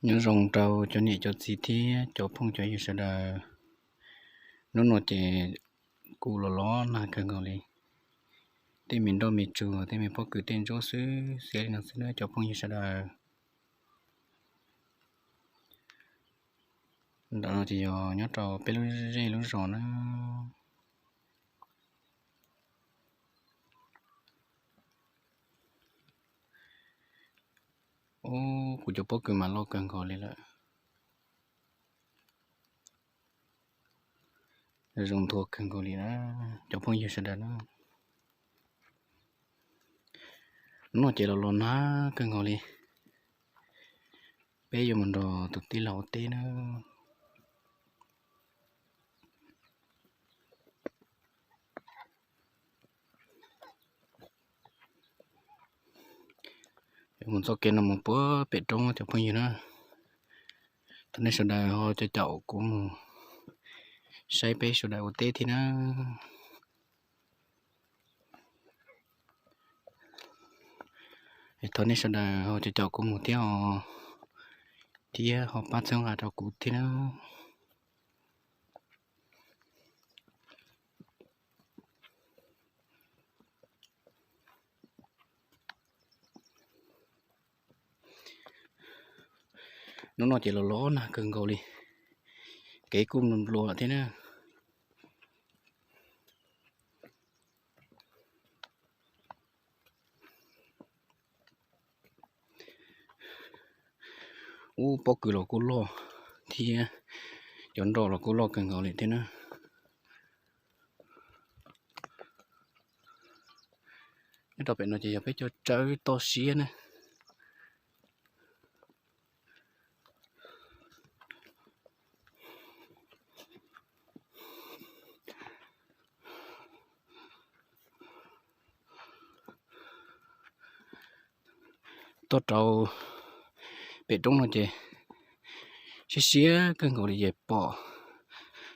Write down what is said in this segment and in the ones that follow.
Nyob zoo rau cov niam cov txiv thiab cov phooj cov ywg sawv daws. Hnub no ces kuv los los nag kawg nkaus li. Tej me nroj me tsuag, tej me pob kws tej ntsuab xwb xiab li no xwb na cov phooj ywg sawv daws. Ntawm no ces yog nyob rau peb lub zej lub zos na. Ub, kuv cov pob kws mas loj kawg nkaus li lawm. Zoo nthua kawg nkaus li na cov phooj ywg sawv daws na. Hnub no ces los los nag kawg nkaus li. Peb yuav mus nrog tus tij laug ua teb na. Mus txoj kev no mus puag pem roob cov phooj ywg na. Thov nej sawv daws ho caum caum kuv mus saib peb sawv daws ua teb thiab na. Thov nej sawv daws ho caum caum kuv mus thiab os, thiab ho pab txhawb nqa rau kuv thiab na. Hnub no ces los los nag kawg nkaus li, kev kuj nplua thiab na. Ub, pob kws los kuj loj thiab, cov nroj los kuj loj kawg nkaus li thiab na. Nyob rau pem no ces yog peb cov tsawb toj siab na. Tuaj rau pem roob no ces siab siab kawg nkaus li ces pom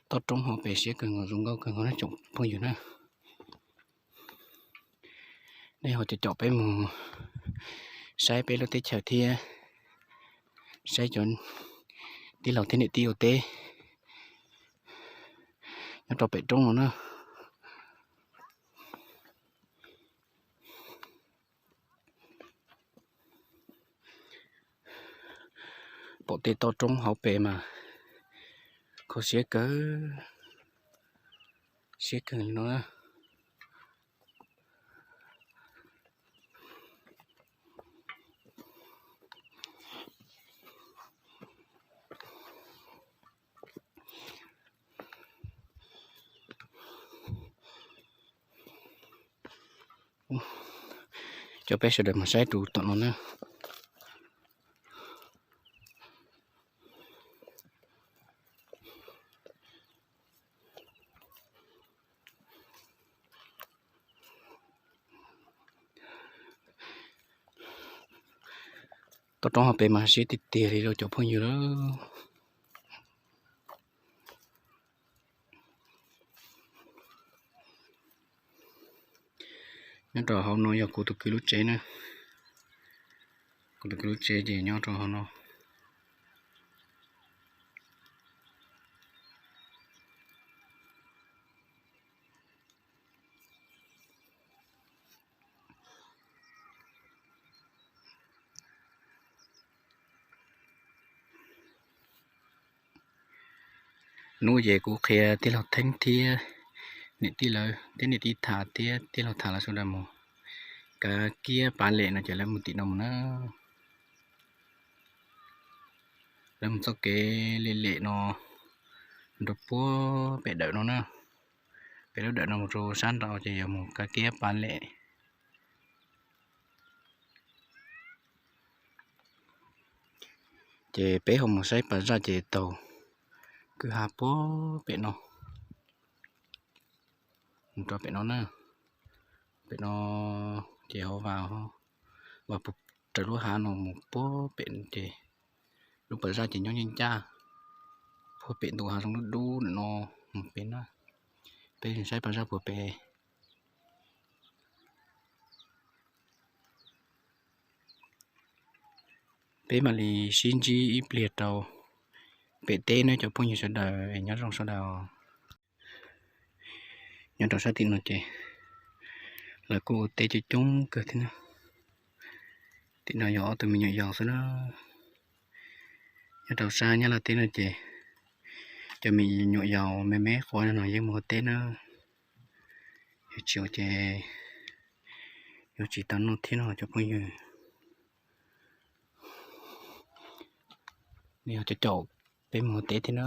toj roob hauv pes siab kawg nkaus, zoo nkauj kawg nkaus na tsoom phooj ywg na. Nej ho caum caum peb mus saib peb lub teb chaws thiab saib cov tij laug thiab niam tij ua teb nyob rau pem roob no na. Pom tej toj roob hauv pes mas kho siab kawg, siab kawg li no na. Coj peb sawv daws mus saib rau tom no na. Toj roob hauv pes mas siab tiag tiag li lauj cov phooj ywg lauj. Nyob rau hauv no yog kuv tus kwv lub tsev na. Kuv tus kwv lub tsev ces nyob rau hauv no. Hnub ces kuv qhia tij laug Theeb thiab niam tij lawv, thiab niam tij Tham thiab tij laug Tham lawv sawv daws mus kav kiab pav lem no ces lawv mus tim no mus na. Lawv mus txoj kev lem lem no rau puag pem dawm no na. Pem lub dawm no mus rau sab nraud ces yuav mus kav kiab pav lem. Ces peb ho mus saib pas zaj ces taug kwj ha puag pem no mus rau pem no na. Pem no ces ho vas, vas puag raws lub hav no mus puag pem ces lub pas zaj ces nyob ncaj ncaj puag pem ntu hav zoov dub dub ntawm no mus pem na. Peb saib pas zaj puag pem. Peb mam li sib ntsib ib pliag rau pem teb nawb cov phooj ywg sawv daws, nyob zoo sawv daws. Nyob rau sab tim no ces lawv kuj ua teb coob coob kawg thiab na. Tim no yog ob tug me nyuam yaus xwb na. Nyob rau sab Nyab Laj teb no ces cov me nyuam yaus me me quav no yeej mus ua teb na. Yog tsis ua ces yuav tsis tau noj thiab no cov phooj ywg. Nws yog cov caum peb mus ua teb thiab na.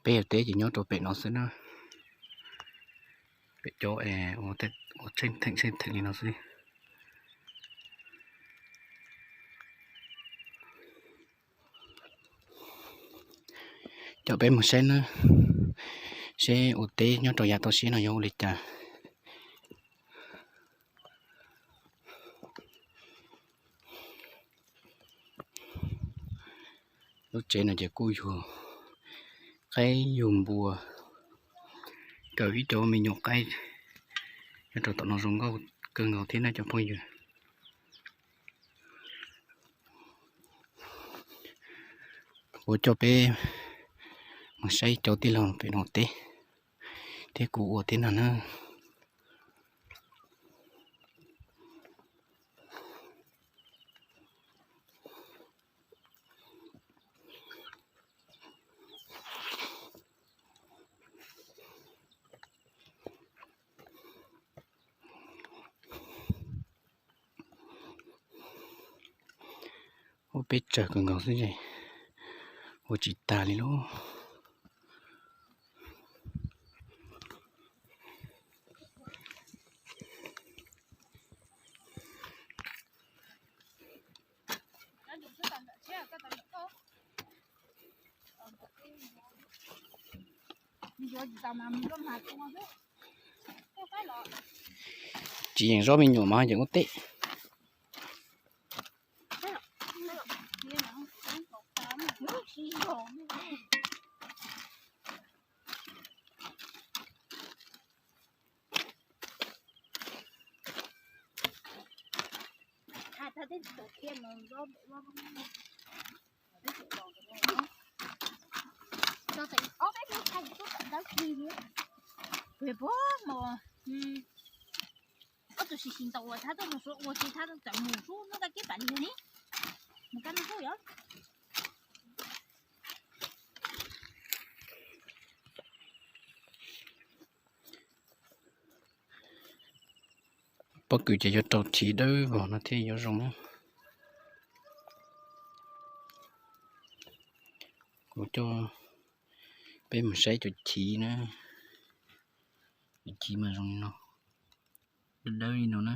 Peb ua teb ces nyob rau pem no xwb na. Pem cov es ua tsheej theem tsheej theem li no xwb. Coj peb mus saib na, seb ua teb nyob rau yav toj siab no yuav ua li cas. Lub tsev no ces kuj yug qaib yug npua, kaw ib co me nyuam qaib nyob rau tom no zoo nkauj kawg nkaus thiab na cov phooj ywg. Kuv coj peb mus saib cov tij laug pem no teb thiab kuv ua teb no na. Ua peb tsawg kawg nkaus xwb es ua tsis tag li lauj. Tsis yeem zov me nyuam mas yeem ua teb. Ob tug sim sim ntaus ua thab tuaj mus suav ua tsis thab txawm mus sub nub tag kib pam li ne. Mus kab nub sub yom. Pob kws ces yuav rau chiv dawb vog no thiaj yuav zoo na. Kuv coj peb mus saib cov chiv na. Cov chiv mas zoo li no, dawb dawb li no na.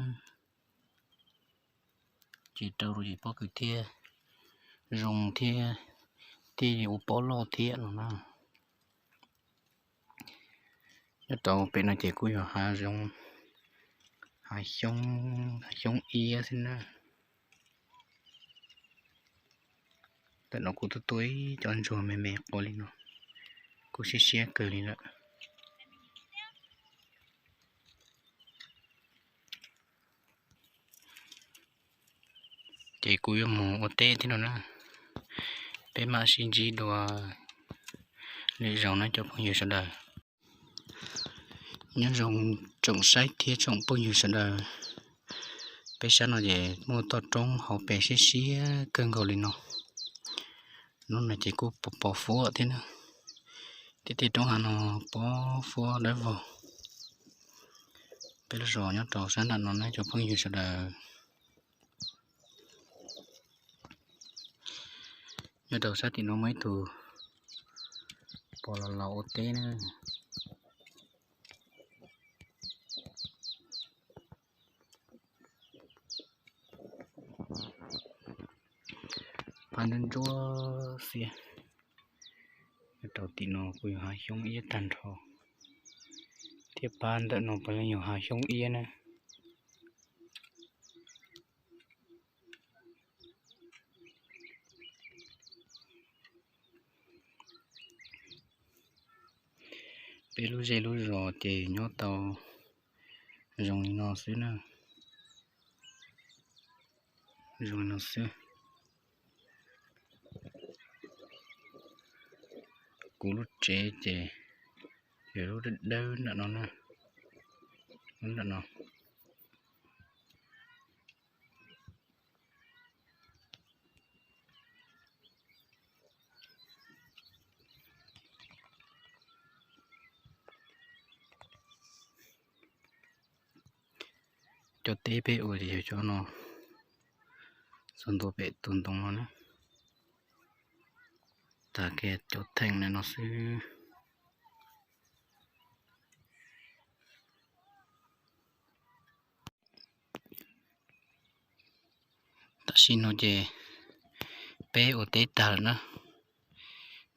Ces rau rau ces pob kws thiaj zoo thiab, thiaj ua pob loj thiab no na. Nyob rau pem no ces kuj yog hav zoov, hav xyoob, hav xyoob iab xwb na. Ntawm no kuj tuaj tuaj ib cov ntsuag me me quav li no, kuj siab siab kawg li lawm. Ces kuv yuav mus ua teb thiab no na. Peb mam sib ntsib dua lwm zaus na cov phooj ywg sawv daws. Nyob zoo tsoom saib thiab tsoom phooj ywg sawv daws. Peb sab no ces muaj toj roob hauv pes siab siab kawg nkaus li no. Hnub no ces kuj pos pos fuab thiab na. Tej tej roob hav no pos fuab dawb vog. Peb lub zos nyob rau sab nram no na cov phooj ywg sawv daws. Nyob rau sab tim no muaj ib tug pog los laus ua teb na. Pab ntsuab ntsuab xiab. Nyob rau tim no kuj yog hav xyoob iab tag nrho, thiab pab ntawm no puav leej yog hav xyoob iab na. Peb lub zej lub zos ces nyob tau zoo li no xwb na. Zoo li no xwb. Kuv lub tsev ces yog lub dawb dawb nram no na, lub nram no. Cov teb peb ua ces yog cov no, txog ntua pem tus ntoo no na. Tag kiag cov theem no xwb. Tam sim no ces peb ua teb tag lawm na,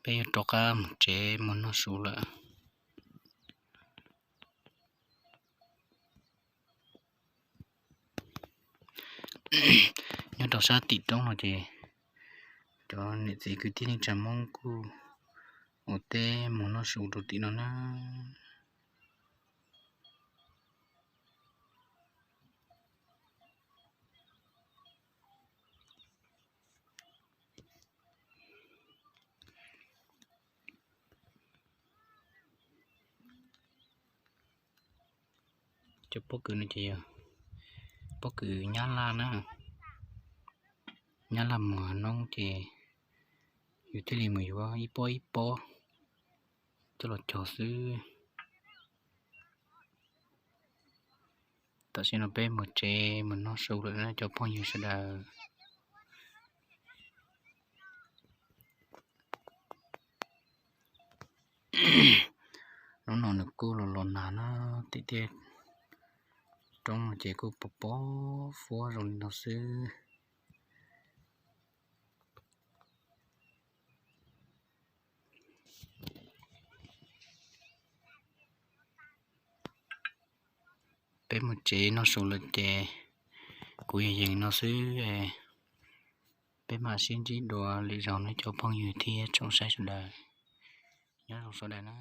peb yuav rov qab mus tsev mus noj su lawm. Nyob rau sab tim roob no ces cov niam txiv kwv tij neej tsa Hmoob kuj ua teb mus noj su rau tim no na. Cov pob kws no ces yog pob kws nyab laj na, nyab laj mus hauv noob ces yus thiaj li mus yuav ib pob ib pob coj los cog xwb. Tam sim no peb mus tsev mus noj su lawm na cov phooj ywg sawv daws. Hnub no nws kuj los los nag na, tim tej roob no ces kuj pos pos huab zoo li no xwb. Peb mus tsev noj su lawm ces kuv yog yees no xwb. Peb mam sib ntsib dua lwm zaus nawb cov phooj ywg thiab tsoom saib sawv daws. Nyob zoo sawv daws na.